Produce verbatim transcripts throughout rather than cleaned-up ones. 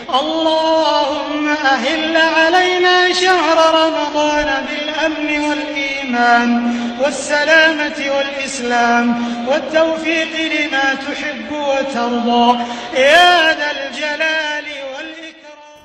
اللهم أهل علينا شهر رمضان بالأمن والإيمان والسلامة والإسلام والتوفيق لما تحب وترضى يا ذا الجلال والإكرام.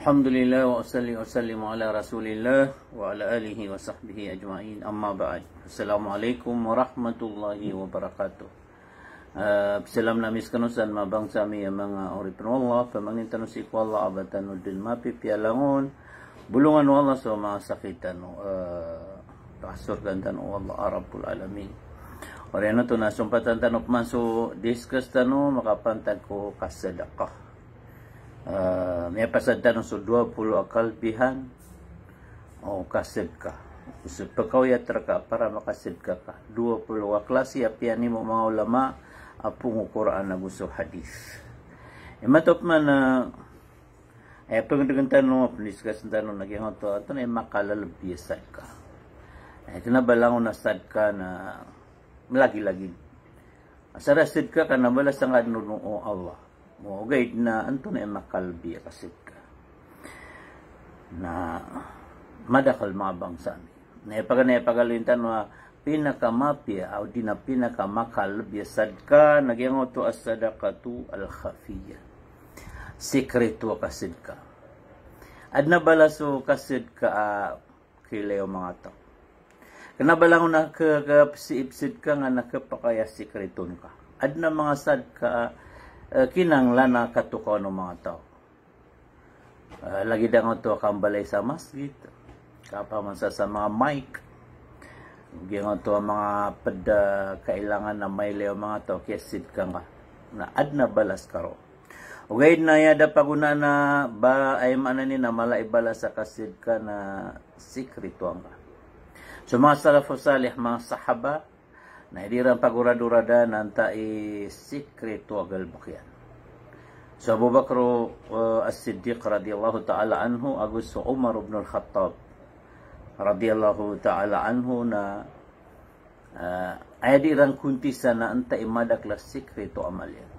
الحمد لله وأصلي وأسلم على رسول الله وعلى آله وصحبه أجمعين. أما بعد. السلام عليكم ورحمة الله وبركاته. Ah, pzalam ami skano san manga bangsa mi a manga oripn o Allah, pamangnin tano sii ko Allah a ba tano dn mapipiya langon, bolongan o Allah so manga sakit tano, ah, pasorgaan tano o Allah a Rabbul Alamin. Oriyan oto na sompatan tano pman so discuss tano makapantag ko kasadaka. Ah, miyapasad tano so dowa polo a kalbihan o kasadka. So pkaoyat rka para makasadka ka. Dowa polo a klasi a piyanimo o manga ulama a phoon ko Qur'an ago so hadith. Imanto pman a, eh, pngdgn tano, pndiscuss tano na giyangkoto, antonaa i makalbi a sadka. Eh, kna ba langon a sadka na mlagilagid. Asar a sadka ka na balasan ka dn o Allah. Ogaid na antonaa i makalbi a kasadka. Na madakl manga bangsa mi. Na aya paganay a pagaloyin tano a pinakamapiya, odi na pinakamakalbi a sadka, na giyangkoto as-sadaqatu al-khafiyah. Sikreto a kasadka. Adn a balas o kasadka a kailay o manga taw. Kna ba langon a kha, kha, psi-, psidka nga na khapakay a sikreto ngka. Adn a manga sadka, eh, kinanglan a katokawan o manga taw. Eh, lagid angkoto a kambalay sa masgit, kapaman sa, sa manga mic. Giyangkoto a manga pd a kailangan a mailay o manga taw, kiyasidka ngka. Na adn a balas ka roo. Ogaid na aya da pagonaan a ba, aya maana niyan na mala i balas a kasidka na sikreto angka. So manga salafus salih, manga sahaba, na aya di iran pagoradorada na antaa i sikreto a galbk iyan. So Abu Bakr, eh, As-Siddiq radiyallahu ta'ala anhu, ago so Umar ibn al-Khattab radiyallahu ta'ala anhu na Ah, aya di iran kontisa na antaa i madakl a sikreto a amal iyan.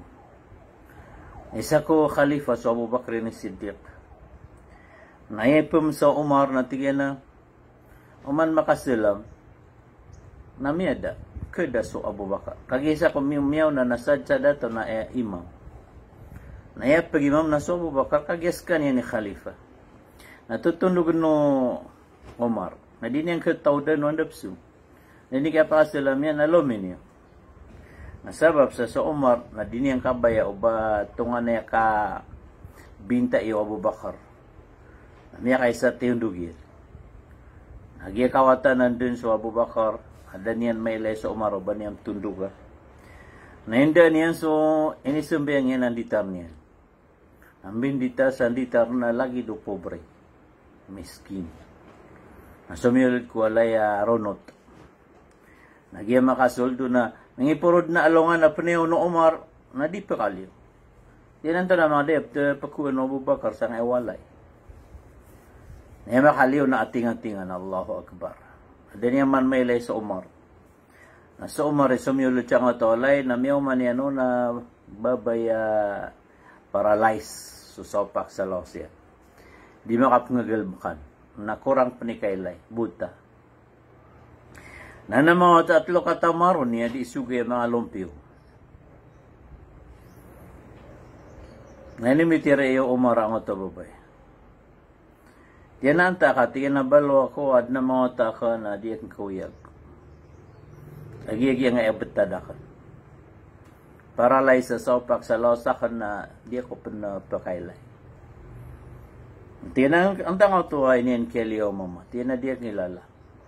Isa ko khalifa so Abu Bakr As-Siddiq. Na aya ipm so Umar na tig iyan a, "Oman makasalam?" Na miyada, khada so Abu Bakar. Kagiya isa ko mi-, miyaona na sad-, sadato na aya imam. Na aya pagimam na so Abu Bakar, kagiya skaniyan i khalifa. Na totondogn o Umar. Na di niyan khataw dn o anda pzong. Na di niyan kiyapakasalam iyan, na lomi niyan. Na sabap sa so Umar, na di niyan kabaya o ba tonganay a kabintai o Abu Bakar. Na miyakaisa tiyondog iyan. Na giya kawatanan dn so Abu Bakar, a da niyan mailay so Umar o ba niyan ptondoga. Na inda niyan so inisambayang iyan a nditar niyan. Ambindita sa nditar na lagid o pobre. Miskin. Na somiyold ko walay a ronot. Na giya makasold on na, mingiporod na alongan a pnay o Umar, na di pkaliyo. Di nan tana manga dep, te pkowaan o Abu Bakar sangkai walay. Na aya makaliyo na ating-atingan, Allahu Akbar. Da niyan man mailay so Umar. Na so Umar i somiyold sangkoto a walay, na miyaoma niyan on a babay a paralyze so saopak sa lawas iyan. Di makapngagalbkan. Na korang pn i kailay. Buta. Na na mawata a tlo katamaron iyan di sogay a manga lompiyo. Na inimitira iyo Umar angkoto a babay. Tig iyan a antaa ka, tig iyan a baloy ako, adn a mawata akn a di akn kaoyag. Lagid a giya nga aya btad akn. Paralyze sa saopak sa lawas akn na di ako pn pkailay. Tig iyan a antaa ngka oto a iniyan kiyaliyo o mama. Tig iyan a di akn ilala.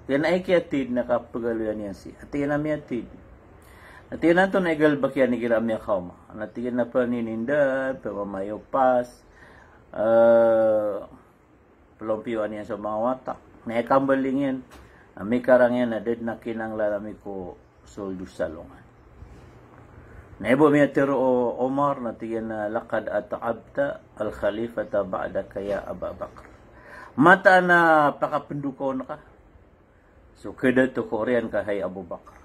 Tig iyan a aya kiyatid na kapagaloya niyan sii. Tig iyan a miyatid. Tig iyan a antonaa i galbk iyan igira a miyakaoma. Na tig iyan a panininda, pmamayopas, eh, plompiyoan iyan so manga wata. Na aya kambaling iyan, na mikarang iyan a da dn a kinanglan ami ko sold o salongan. Na aya bo miyatharo o Umar na tig iyan a, "Laqad at'abta al-khalifata ba'daka ya Aba Bakr." Mataan a pakapndokawn ka so kadato ko oriyan ka, hay Abu Bakar.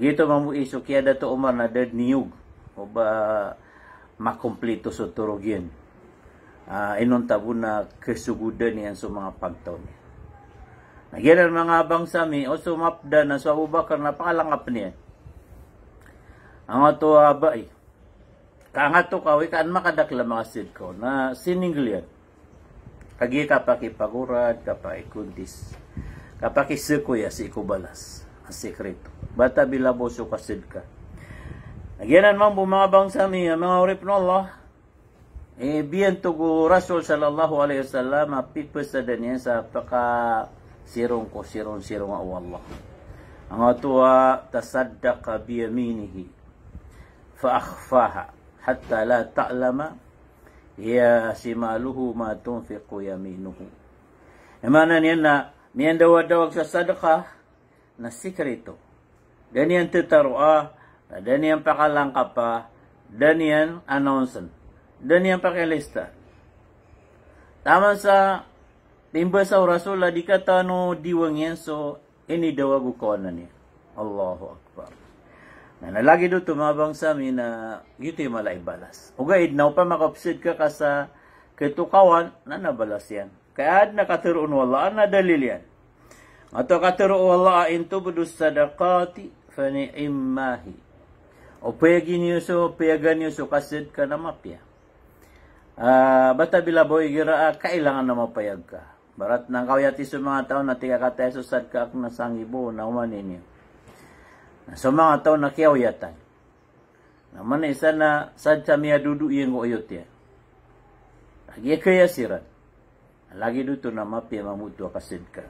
Giyoto mambo i so kiyadato o Umar na da dn iyog o ba makomplito so torog iyan. Ah, inonta bo na kesogodan iyan so manga pagtaw niyan. Na giyanan manga bangsa mi, o so mapda na so Abu Bakar na pakalangkap niyan. Angkoto a bai. Ka angkoto ka, oway, ka an makadakel a makasedka on, na siningel iyan. Kagiya kapakipagorad, kapakikondis, kapakisekoya sii ko balas a sikreto. Bata bila bo so kasedka. Na giyanan mambo manga bangsa mi, manga oripn o Allah, eh, biyanto ko Rasul sallallahu alaihi wasallam a pipesadan iyan sa pekasirong ko sirong-sirong o Allah. Angkoto a tasaddaqa biyaminihi fa akhfaha hatta la ta'lama ya shimaluhu ma tunfiqu yaminuhu. Aya maana niyan na miyandawag-dawag sa sadaka na sikreto. Da niyan tetaroa, da niyan pakalangkapa, da niyan announce, da niyan pakilista. Taman sa pimbasa o Rasul a di katawan o diwang iyan so inidawag o kawanan iyan. Allahu Akbar. Na, na lagid oto manga bangsa mi na giyoto i mala i balas. Ogaid na opama ka pesedka ka sa ketokawan, na, na balas iyan. Ka aden a katero o Allah, na dalil iyan. Angkoto a katero o Allah a in tubdu sadaqati fa ni'immahi. O payagi niyo so, payaga niyo so kasedka na mapiya. Ah, bata bila bo igira a kailangan a mapayag ka. Barat na kaoyati so manga taw na tig a kataya so sadka akn na sangibo na oman ini. Na so manga taw na kiyaoyatan. Na mana isa na sadka miyadodo iyan ko oyot iyan. Lagid a kaya siran. Lagid oto na mapiya mambo oto a kasedka.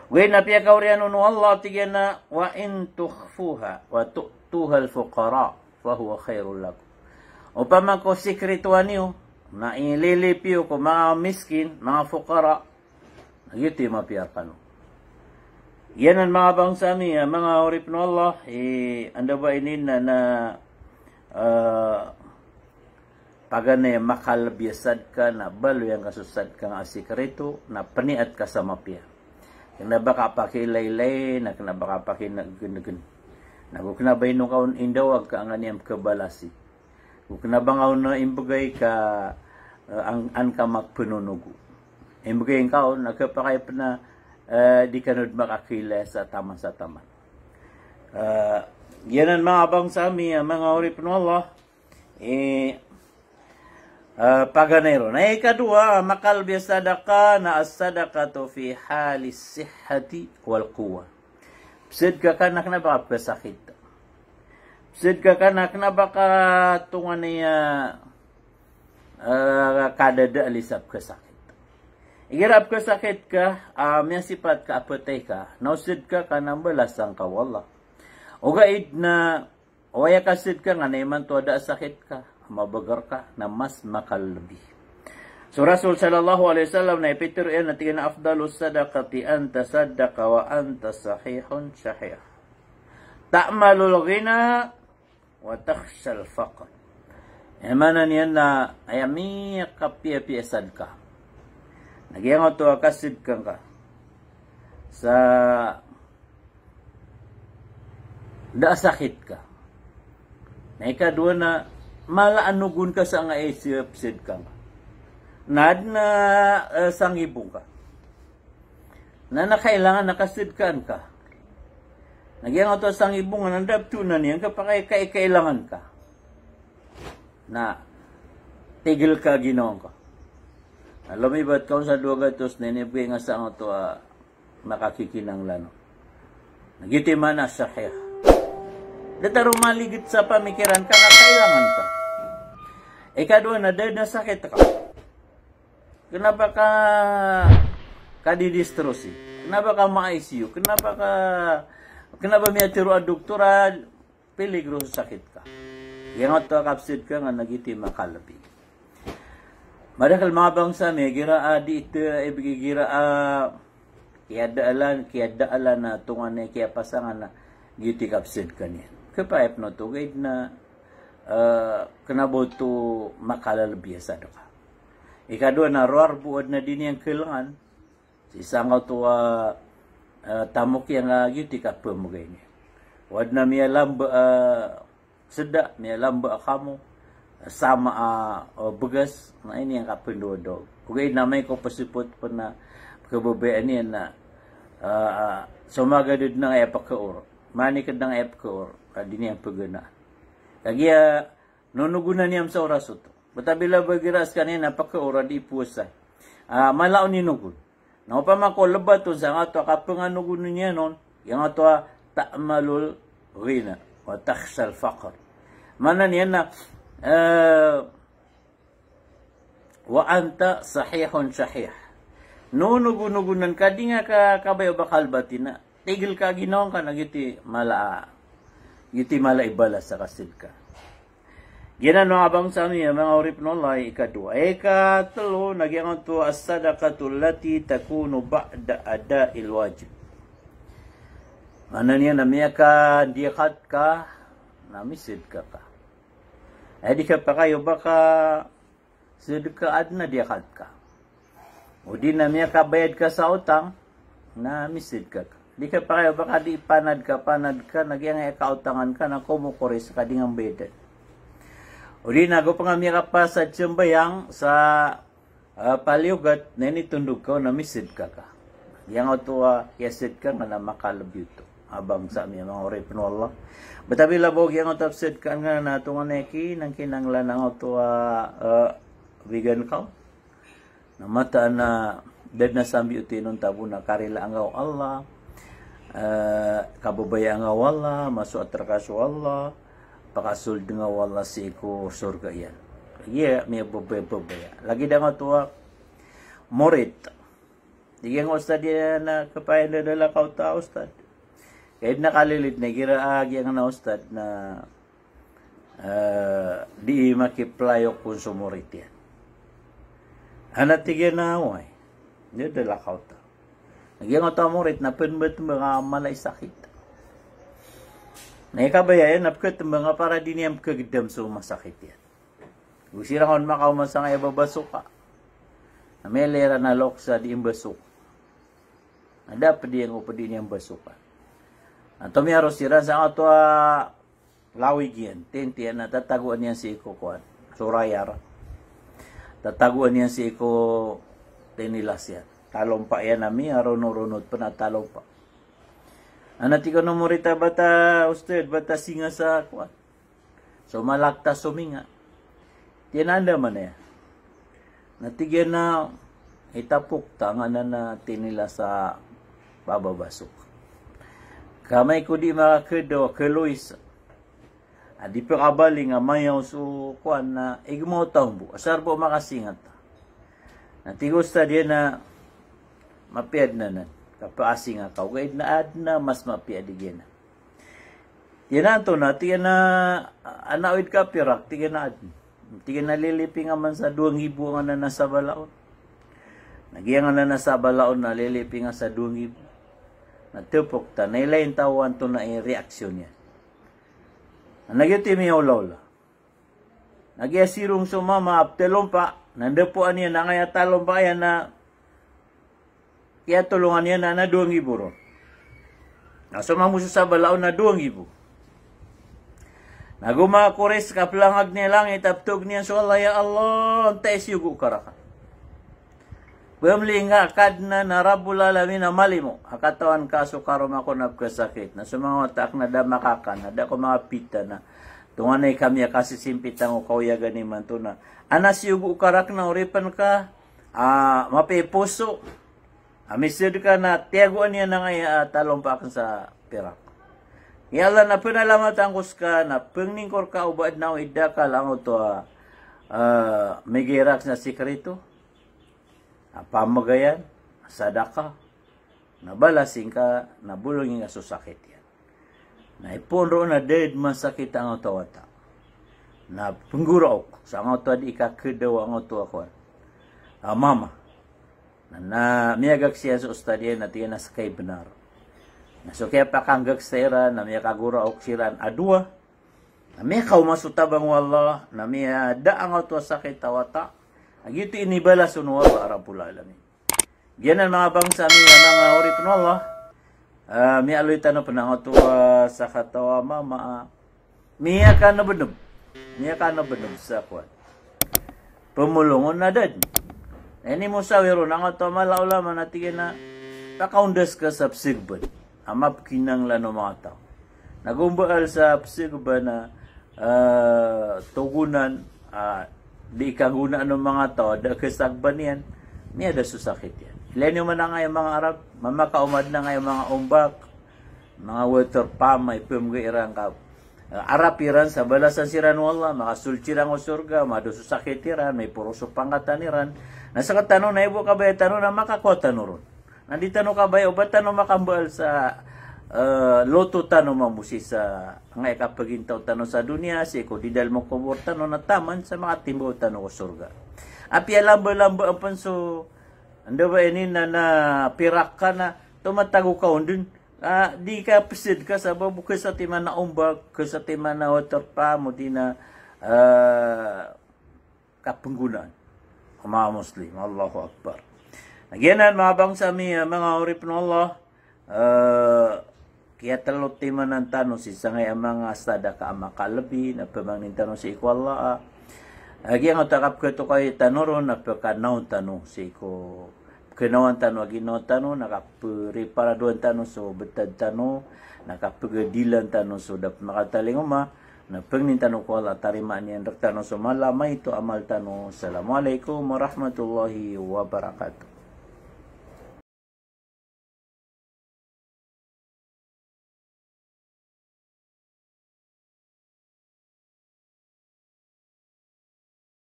Ogaid na piyakaoriyan on o Allah, tig iyan a, wa in tukhfuha wa tu'tuhal fuqara fa huwa khairul lakum. Opama ko sikretoan iyo, na ililip iyo ko manga miskin, manga fuqara, na giyoto i mapiya rkano. Giyanan manga bangsa mi, ah, manga oripn o Allah, eh, anda ba ini na, na, eh, paganay a makalebi a sadka na baloy angka so sadka nga a sikreto, na peniat ka sa mapiya. Kena ba ka pakiilaylay, na kena ba ka pakinegennegen. Na go kena ba ino ka on indawag ka angka niyan kebalasi. Go kena ba nga on imbegay ka, eh, an, an ka makpenonogo. Imbegay ngka on, na kepakay pen a, eh, di kano den makakiilay sa taman sa taman. Eh, giyanan manga bangsa mi, ah, manga oripn o Allah, eh, eh, paganay ron. Na ikadowa, makalebi a sadaka na as-sadaqatu fi halis sihhati wal quwwah. Pesedka ka na kena ba ka pesakit. Pesedka ka na kena ba ka tonganay a, eh, kadadael i sa pekesakit. Igira pekesakit ka, ah, miyasipat ka a petay ka, na o sedka ka na mbalasan ka o Allah. Ogaid na oway a kasedka nga na imanto a da a sakit ka, mabeger ka, na mas makalebi. So Rasul sallallahu alaihi wasallam na ipitero iyan a tig iyan a afdalus sadaqati an tasaddaqa wa anta sahihun shahih. Ta'malul ghina wa takhshal faqr. Aya maana niyan na aya miyakapiyapiya a sadka na giyangkoto a kasedka ngka sa da a sakit ka. Na ikadowa na mala a nogon ka sa nga i sa pesedka ngka. Na aden a, eh, sangibong ka. Na, na kailangan a kasedkaan ka. Na giyangkoto a sangibong anan da petonan iyan ka pakay kai-, kailangan ka. Na tigel ka ginawa ngka. Na lomibat ka on sa dowa gatos na inibegay nga sa angkoto a makakikinanglan on. Na giyoto i maana a sahih. Da taro maliget sa pamikiran ka na kailangan ka. Ikadowa na da den a sakit ka. Kena ba ka kadidistrosi? Kena ba ka ma-I C U? Kena ba ka, kena ba miyatero a doktor a peligro so sakit ka? Giyangkoto a kapesedka nga na giyoto i makalebi. Madakel manga bangsa mi, igira a di ite, igira a kiyadaalan, kiyadaalan a tonganay a kiyapasangan na giyoto i kapesedka niyan. Kepayap na oto, ogaid na, eh, kena ba oto makalalebi a sadka. Ikadowa na rowar bo o aden a di niyan kelengan. Sii sangkoto a, eh, tamok iyan nga giyoto i kapemegay niyan. O aden a miyalamba, eh, seda, miyalamba a kamo. sama a, o, begas, na ini ang kapendodog. Ogaid na amay ko pesepot pen a kababayaan iyan na, a, a, so magaded na aya pekaor. Maniked na aya pekaor. Ka di niyan pegana. Kagiya, nonogonan iyan sa oras oto. Bata bila ba igira sekaniyan na pekaor a di powasa. A, mala on i nogon. Na opama ko lebat on sa angkoto a kapenganogon iyan on, giyangkoto a ta'malul ghina wa takhshal faqr. Maana niyan na, e, wa anta sahihun shahih. Nonogonogonan ka di nga ka kabaya o ba ka lebat iyan na tigel ka a ginawa ngka na giyoto i mala a, giyoto i mala i balas sa kasedka. Giyanan manga bangsa mi a manga oripen o Allah i ikadowa. Ikatelo na giyangkoto a as-sadaqatu allati takunu ba'da ada'il wajib. Maana niyan na miyakadiyakad ka na misedka ka. Aya di kapakay o ba ka sedka aden a diyakad ka. O di na miyakabayad ka sa otang, na misedka ka. Di kapakay o ba ka di panad ka, panad ka, na giyangkai a kaotangan ka, na komokoris ka di nga mbayadan. O di na go pen nga miyakapasad sembayang sa, a, paliyogat, na initondog ka on na misedka ka. Giyangkoto a kiyasedka nga na makalebi oto. A bangsa mi a manga oripen o Allah. Bata bila bo giyangkoto a pesedka nga na tonganay a kinangkinanglan angkoto a, e, bigan ka. Na mataan a da den a sambi o tinon tabo na karilaan ka o Allah, e, kababayaan ka o Allah, masoat reka so Allah, pakasold nga o Allah sii ko sorga iyan. Iya, miyababaya-babaya. Lagid angkoto a morit. Tig iyan a ustad iyan a kapakay a da den a kaota a ustad. Kagiya den a kalilid na igira a giyangkanan a ustad na, e, di makiplayok kon so morit iyan. Ana tig iyan a oway. Da den a kaota. Na giyangkoto a morit na pen bet manga mala i sakit. Na ikabaya iyan na peketembang a para di niyan pekegedam so masakit iyan. Go siran kon makaoma sangkaya babasoka. Na miyalay iran a loks a di mbasok. Na da ped iyan ko ped di niyan mbasoka. Na tomiyaro siran sangkoto a lawig iyan. Tintiyan na tatagoan iyan sii ko kowan. So rayar. Tatagoan iyan sii ko tinilas iyan. Talompa iyan a miyaronoronot pen a talompa. Ana tig iyan o morit a bata, ustad, bata singa sa kowan. So malaktas so minga. Tig iyan a anda man aya. Na tig iyan a itapok ta nganan a tinilas a bababasok. Ka amay ko di makakedaw a kelois a di pekabaling a mayaw so kowan na igmaw ta ombo. Asar bo makasinga ta. Na tig o ustad iyan a mapiya den anan. Kapakasinga ka. Ogaid na aden a mas mapiya di giyanan. Tig iyan a antonaa, tig iyan a, ana owid ka pirak, tig iyan a aden. Tig iyan a lilipinga man sa dowa nggibo a nganan a sabala on. Na giyangkanan a sabala on na lilipinga sa dowa nggibo. Na tepok ta, na ilay taw antonaa i reaksyon iyan. Na giyoto i miyaolaola. Na giya sirong so mama a petalompa, na ndapoan iyan angkaya talompa iyan na kiyatolongan iyan na, na dowa nggibo ron. Na so mama o sabala on na dowa nggibo. Na go makoris ka pelangag iyan i langit a pethawagen iyan so Allah, ya Allah, antaa i siyogo ka raken. Pemli nga ka den a Rabbul Alamin a malimo a katawan ka so karoma ko na pekesakit. Na so manga wata aken na da makakan, na da ko makapita na. Tonganay kami a kasisimpit angko kaoyagan imanto na. Ana siyogo ka raken a oripen ka a mapiya i poso. A misedka na tiyagoan iyan angkaya a talompa aken sa pirak. Ya Allah, na penalamatan ko seka, na pengningkor ka o ba aden a owid akal angkoto a, a, migirak sa sikreto. A pamegayan, sadaka, na balas ingka, na bolong ingka so sakit iyan. Na ipoon roo na da den masakit angkoto a wata. Na penggoraok sa angkoto a di kakedaw angkoto a kowan. A mama. Na, na miyagaks iyan so ustad iyan na tig iyan a sekay benar. Na so kiyapakanggaks iran, na miyakagoraok siran a dowa. Na miyakaoma so tabang o Allah, na miyada angkoto a sakit a wata. Na giyoto i inibalas on o Allah Rabbul Alamin. Giyanan manga bangsa mi a manga oripen o Allah. A, miyaaloy tano pen angkoto a sakataw a mama a miyakanebneb. Miyakaanobnob sa kowan, pmolongon na da dn. Na inisawir on angkoto a mala a olama na tig iyan a pakaondas ka sa pzagban a mapkinanglan o manga taw. Na go mbaal sa pzagban a, eh, togonan, ah, di kagonaan o manga taw a da kasagban iyan, miyada so sakit iyan. Ilaya niyo man angkaya manga Arab, mamakaoma dn angkaya manga ombak, manga water pump a ipmbgay iran ka, eh, arap iran sa balasan siran o Allah, makasold siran ko sorga, mado so sakit iran, maiporos so pangkatan iran. Na sktano na ibo kabaya tano na makakowa tano ron. Na di tano kabaya o ba tano makambaal sa, eh, loto tano mambo sii sa angkaya kapagintaw tano sa doniya, sii ko di dalm o kobor tano na taman sa makatimbaw tano ko sorga. Apiya lamba-lamba pn so, anda ba ini na, na pirak ka na, tomatago ka on dn. Ah, di ka psd ka sabap o kasatiman a ombak, kasatiman a water pump, odi na, eh, kapnggonaan o manga Muslim. Allahu Akbar. Na giyanan, manga bangsa mi, eh, manga oripn o Allah, eh, kiyatlotimanan tano sii sangkaya manga sadaka a makalbi, na pmangnin tano sii ko Allah, ah, eh, giyangkoto a kapkhatokay tano ron, na pkanaon tano sii ko pkhanawan tano a ginawa tano, na kapriparadoan tano so btad tano, na kapgadilan tano so da pn makatalingoma, na pangnin tano ko Allah a tarimaan iyan rktano so mala a maito a amal tano. Assalamualaikum warahmatullahi wabarakatuh.